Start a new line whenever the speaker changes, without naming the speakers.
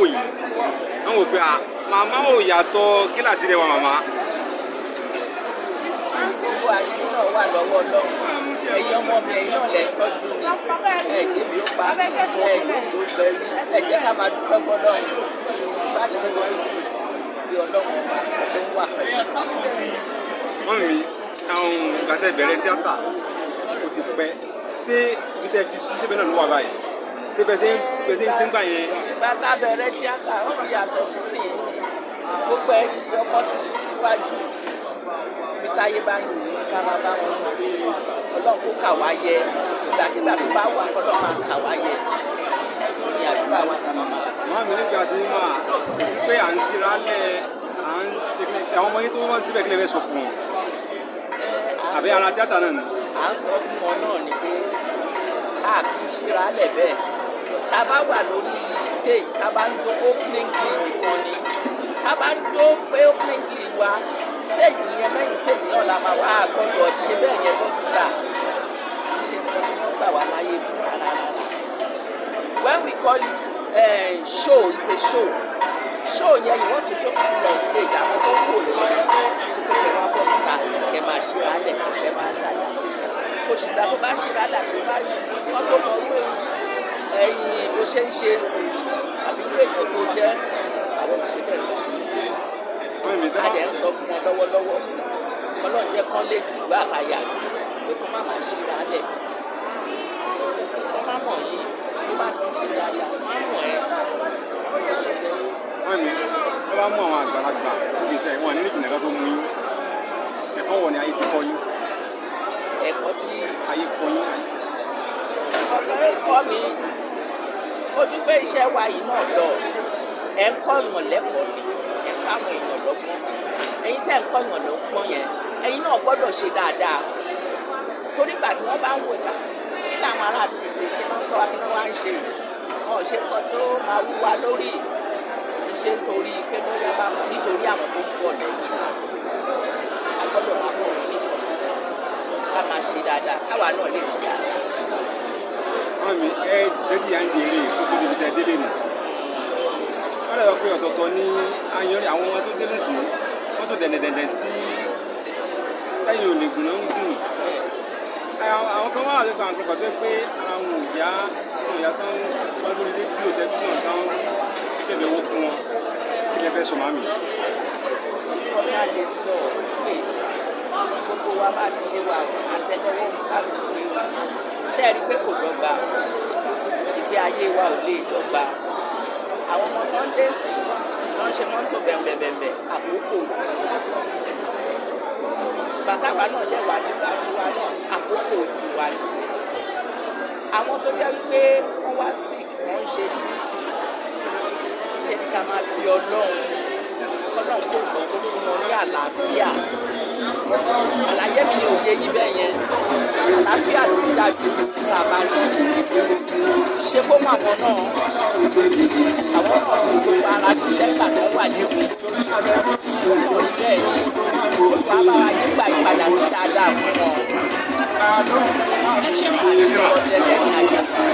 wò yìí, wọ́n wò pé à màmá ò yàtọ̀, kí làṣírí wa màmá?
Gbogbo àṣírí náà wà lọ́wọ́ Ọlọ́run. Ẹ̀yin ọmọ mi, ẹ̀yin náà lẹ́ ń tọ́jú mi. Ẹ̀ débi ó pa ẹ̀ gbogbo gbẹ̀rí. Ẹ jẹ́ ká máa dúpẹ́ fọlọ́run. Sáṣírí wọn bí Ọlọ́run ọba ló ń wà pẹ̀lú.
Wọ́n mi àwọn ìgbà tẹ́ bẹ̀rẹ̀ tíátà, ó ti pẹ́. Ṣé ibi tẹ́ fi sí síbẹ̀ náà ló wà báyìí? Ṣé bẹ́ẹ̀ ṣe ń gbà yẹn?
Ìgbà tá a bẹ̀rẹ̀ tíátà, ó ti yàtọ̀ sísìn. Gbogbo ẹ ti ọkọ ti sún síwájú. Bí táyé bá ń yìn sí, ká máa bá wọn yìn sí. Ọlọ́run kó kà wá yẹ. Ìgbàkigbà tó bá wà, kọ́lọ́ máa kà wá yẹ ní àdúrà wa tá a máa máa.
Màmá mi, nígbà tí máa pé à ń síra lẹ̀, à ń àwọn ọmọ yín tó wọ́n síbẹ̀, kí lè fẹ́ sọ fún wọn? Àbí ara tíátà náà ni?
À ń sọ fún wọn náà ni pé a kì í ṣíra lẹ̀ bẹ́ẹ̀. Tá a bá wà lórí stage, tá a bá ń jó opening glee nìkan ni. Tá a bá ń jó pé opening glee wa, stage yẹn, lẹ́yìn stage náà la máa wá. A gbọ́dọ̀ ṣe bẹ́ẹ̀ yẹn bọ́ síta. Kì í ṣe nǹkan tí wọ́n gbà wá láyé fún rárá rárá. When we call it show, it's a show. Show yẹn, you want to show people on stage, àwọn tó kù ní ṣe pé kẹ́ máa bọ́ síta, kẹ́ máa ṣíra lẹ̀, kẹ́ máa ṣàyà. Kò sì gbà tó bá ṣíra lẹ̀ tó bá wọ́n tó mọ pé ẹ̀yin bó ṣe ń ṣe àbí ilé ìtọ́ tó jẹ́ àwọn òṣèlú ẹ̀ ti.
Wọ́n mi
A dẹ̀ ń sọ fún wọn lọ́wọ́lọ́wọ́, Ọlọ́run jẹ́ kán létí ìgbà àyà pé kán má máa ṣíra lẹ̀, kán má mọ̀ yín. Tó bá ti ń ṣe dáadáa, má mọ̀ ẹ́ bó ṣe jẹ́.
Wọ́n mi wọ́n bá mú àwọn àgbàlagbà níbi iṣẹ́ wọn ní ìjìnlẹ̀ kan tó mú yín, ẹ̀kọ́ wọ̀ ni ayé ti kọ́ yín?
Ẹ̀kọ́ tí
ayé kọ́ yín.
Ẹ̀kọ́ mi ojú pé iṣẹ́ wa yìí náà lọ, ẹ̀ ń kọ́ ìyàn lẹ́kọ̀ọ́ ni, ẹ̀ ń kọ́ àwọn èèyàn lọ́gbọ́n. Ẹ̀yin tẹ́ ń kọ́ ìyàn lọ́gbọ́n yẹn, ẹ̀yin náà gbọ́dọ̀ ṣe dáadáa, torí ìgbà tí wọ́n bá ń wò dá kí làwọn ará tètè kí wọ́n kọ́ wa, kí wọ́n wá ń ṣe, wọn ò ṣe kọ́ tó máa wú wa lórí iṣẹ́, torí pé bóyá bá wọn nítorí àwọn tó ń bọ̀ lẹ́yìn, a gbọ́dọ̀ máa kọ́ wọn ní ká máa ṣe dáadáa, káwa náà lè rí dáadáa.
Wọ́n mi ẹ ṣẹ́gi à ń di eré kó tó débi tẹ́ délé nì. Wọ́n lè sọ pé ọ̀tọ̀ọ̀tọ̀ ní ayanrí àwọn ọmọ tó délé sí mọ́tò dẹ̀ndẹ̀dẹ̀ndẹ̀ tí ẹ̀yìn ò lè gùn náà ń gùn. Àwọn kan wà lóko, àwọn kan tó pé ara wọn ò yá, wọn ò yá tán wá lórí rédíò, tẹlifíṣàn, tán bẹ̀bẹ̀ owó fún wọn. Kí lẹ fẹ́ sọ, màmí?
Ọ̀gá lè sọ pèsè gbogbo wa bá ti ṣe wà àtẹnudọ́ kálukú. Ṣé ẹ rí i pé kò dọ́gba? Ìgbé ayé wa ò lè dọ́gba. Àwọn ọmọ tó ń dé sí tó ń ṣe mọ́tò bẹ̀m̀bẹ̀bẹ̀m̀bẹ̀, àkókò tí bàtà wa náà jẹ́ wà nígbà tiwa náà, àkókò tiwa ni. Àwọn tó jẹ́ wípé wọ́n wá sick, wọ́n ń ṣe ṣe ní ká máa fi Ọlọ́run, Ọlọ́run kò tọ́ kó fún wọn ní àlàáfíà. Àlàyé mi ni òye yín bẹ́ẹ̀ yẹn. Àlàáfíà ló ń dájú fún àbárí ṣe kó mọ àwọn náà. Àwọn náà fi gbogbo ara ṣiṣẹ́ gbà tó wà níbi bẹ́ẹ̀ ni. Wàá bá wa yígbà ìpadà sí dáadáa fún wọn.
Ẹ ṣe mà.
Ọ̀tẹ̀lẹ̀ ní àyà. Ẹ ṣe.